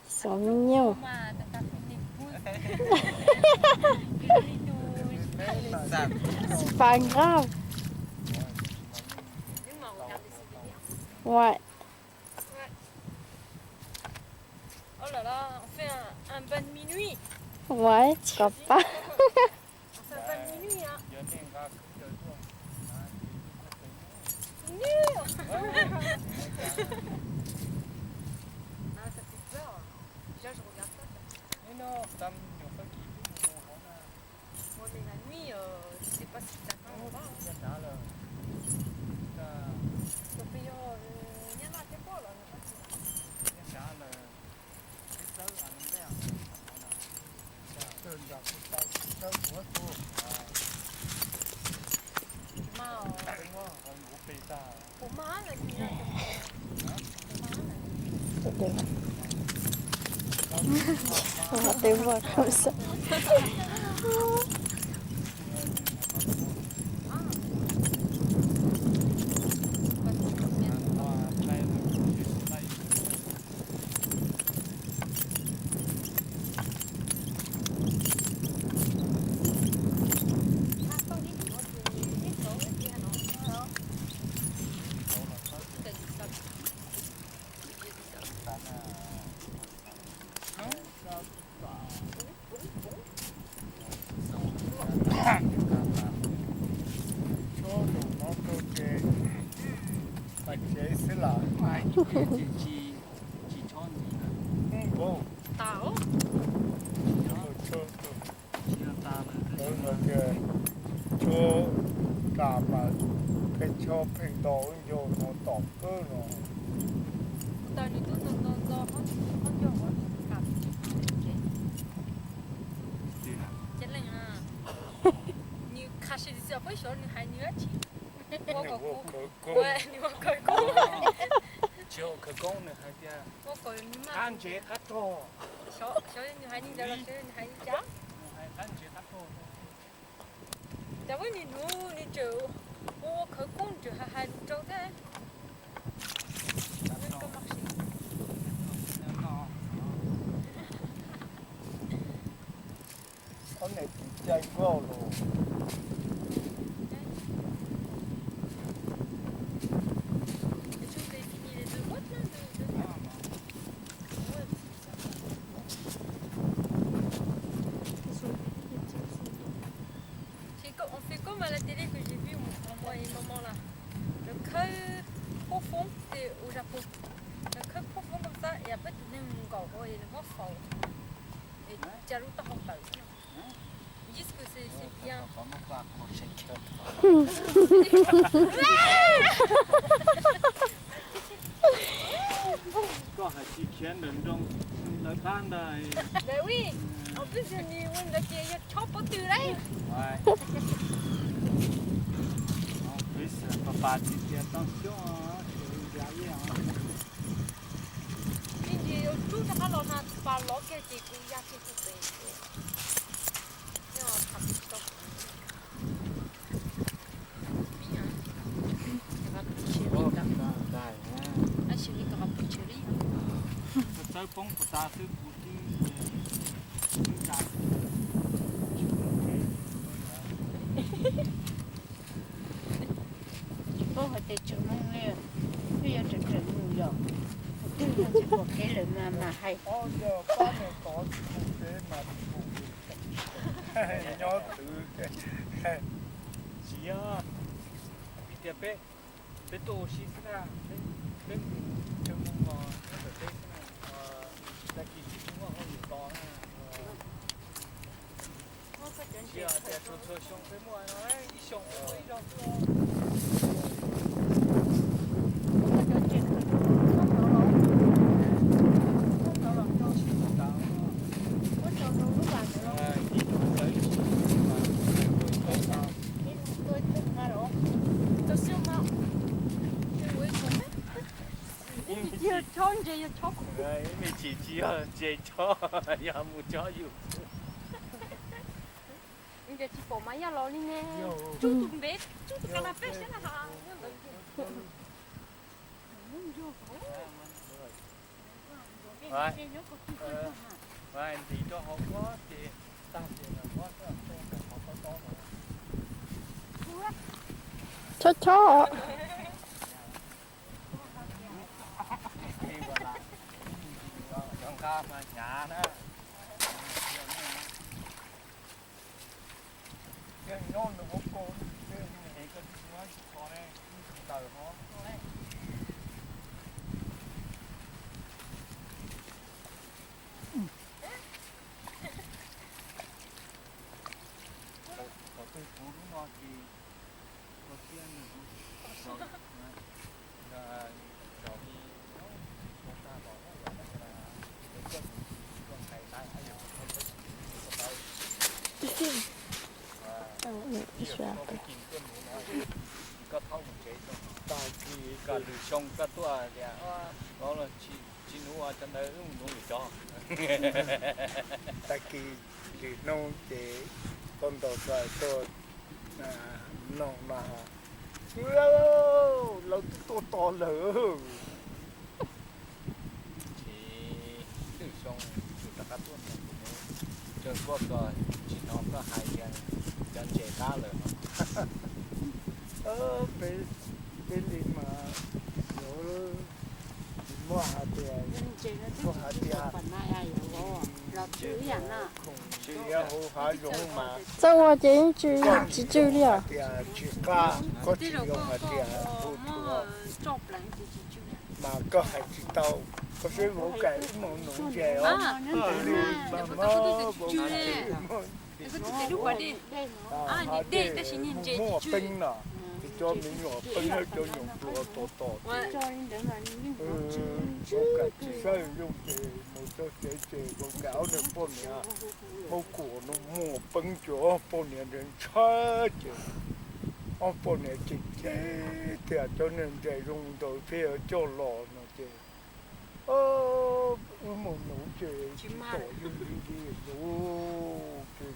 Xov me nyuj. C'est pas grave. Ouais. Oh là là, on fait un, un bain de minuit. Ouais, tu crois pas. On fait un bain de minuit, hein. Nul. Ah, ça fait peur. Déjà, je regarde pas. Bon, mais la nuit, euh, je sais pas si t'attends ou pas, hein. Tus pes yog nyab laj thiab poj los nws qab tsis. Mas, ua mas, ua mas. Ua mas, ua mas. Tsob no rau ces pais tsev xwb lawm. Tsis tshua tas. Lawv tias tshuab tas mas pheej tshob pheej nto ncauj no tom kawg no. Nws khav si xwb, peb xyov nws hais nws dab tsi. Nws ua khawv koob. Tsis ua khawv koob, nws hais tias qab ntsev qab rog. Xyov nws hais li ntawd los nws hais li cas. Nws hais qab ntsev qab rog. Cas muab nws nuv nws tseem ua ua khawv koob tseem hais hais lus rau thiab. Ob niam txiv caij nkauj los. Ces quand on fait comme à la télé que j'ai vu, on, on voit une maman là. Lawv khawb phob foob, c'est au Japon. Lawv khawb phob foob comme ça, et après tus neeg mus nkaum hauv es lawv muab faus, es cia lub taub hau tawm xwb no. Ils disent que c'est, c'est bien. Koj hais tsis khiav ntawm nroog lawv qab ntag. Ntawd, en plus nws ua ntawd ces yog chob pob tw lauj. Pas pas tsis tias tau xyoob, ya yeej. Ib ntsis tsub rov qab los na, pas lov kiag ces kuv ya kiag tus pem. Yog tham tsis tau kuv. Pib na, rov qab pw tshiab li. Tab sis li rov qab pw tshiab li. Txawb poob puas tas xwb kuv tib tib tas. Tsis paub hais tias tseem mus li, twb yuav tseem tseem mus yom. Twb yog tsis pom kev lawm mas mas hais. Nyob twv tsis yog, vim tias peb, peb tuaj ua si xwb na, peb, peb mus, peb mus nyob ntawm peb xwb na, tag kis tsis muaj hauj lwm tos na. Tsis yog tias txhua txhua xyoo peb muaj no, ib xyoo peb muaj ib zaug xwb. Chob ntses yog chob kuv. Ib me chim tsis yog ntses chob, yog mus chob yus. Tsis pom mas yaj los li ne. Tsuj tus ntev, tsuj tus ka la peb siab na ha. Ntiv rau hauv ko ces tag ces los muab rau qhov tob tob no. Chob chob. Cov nqa mas hnyav na. Yeej nyob ntawm hauv paus, yeej ev koj tsis muab tsis kho ne, tsis taws hov. Thaum twg kuv lub no ces koj thiab nws zaum li ua tag los es koj tus koj hais tau, koj mus tsev, tag kis koj lwm xyoo koj tuaj tias, tsis nuv cov ntawd, wb mus nuv lwm cov. Tag kis lwm hnub ces koj ntaus txog tuaj mloog mas, lawv twb tuaj tos lawm. Ces lwm xyoo tsum rov qab tuaj nrog kuv mus, koj tsis hnov koj hais tias cov ntses qab lawm no. Peb li mas yuav muaj hais tias, muaj hais tias khoom tsis yog hauv hav zoov mas, txawj ua ces yeej tsis tsw li os. Tias tsis qab, koj tsis zoo hais tias hu thuav mas koj hais tsis tau. Koj saib vauv Kaim wb mus nuv ntses os, li mas mob vauv Kaim. Hais tias mus muaj peeb no, ces cov me nyuam peeb cov nyuam pluas tos tos ces vauv Kaim tsis saib zoo ces mus txog tsev ces vauv Kaim ob niag poj niam, vauv Kaim no muaj peeb ces ob poj niam ntshai ces ob poj niam ces cem tias cov niag ntses zoo ntawd thiaj coj los no ces wb mus nuv ces tsis tom yus li li lauj. Ces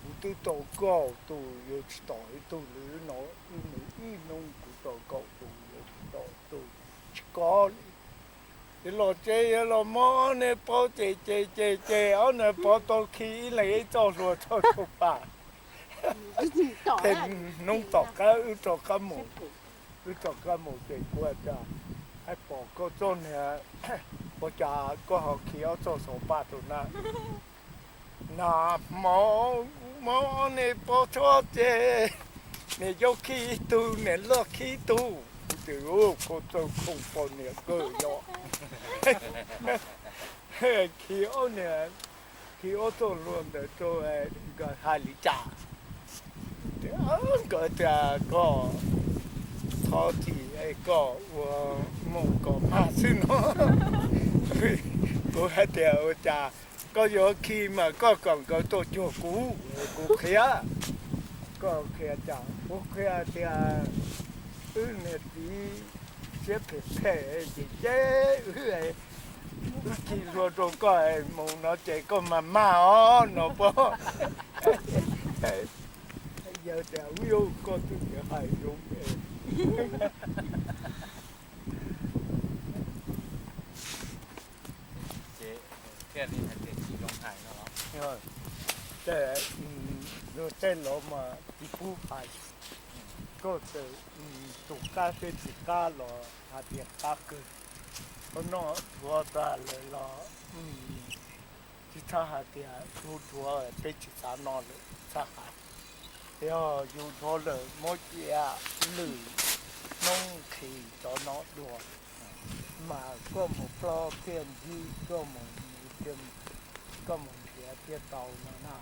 kuv twb tau kaum tus, yuav tsis tom ib tug li no, wb nuv ib hnub kuv tau kaum tus, yuav tsis tom tus, tsis kov li. Ces los tsev yuav los muab ob niag paub ces ces ces ces ob niag paub tau khi ib leeg ib txoj hlua txoj tau pas. Ces hnub tom qab wb rov qab mus, wb rov qab mus ces kuv hais tias, hais pom koj txoj niag, ua cas koj ho khi ob txoj xov paj rau na? Na, hmo, hmo ob niag paub txog ces niam yau khi ib tug, niam loj khi ib tug. Kuv tias, koj txawj khoom poj niam kawg yom. Khi ob niag, khi ob txoj hlua ntawd rau nkawd hais li cas? Nkawd tias koj thov txim es koj ua mus kom mag xwb no. Kuv hais tias ua cas koj yuav khi mas koj kom nkawd tuaj cuag kuv, kuv qhia. Koj qhia cas? Kuv qhia tias wb niam txiv siab phem phem ces ces wb, wb khi hlua rau koj mus no ces koj mag mag os no pob. Yawg tias, ub, koj twb hais zoo. Ces thiaj li hais tias tsis zoo hais no los? Tej, tej laus mas tsis pub hais. Koj txawm tus qab thiab tsis qab los hais tias qab kawg. Koj noj dhuav tas lawm los tsis txhob hais tias yus dhuav peb tsis xav noj lawm txhob hais. Yog yus dhuav lawm muab cia lwm hnub khi cov no dua, mas koj mus plob thiaj ntsib, koj mus, koj mus nrhiav thiaj tau no na.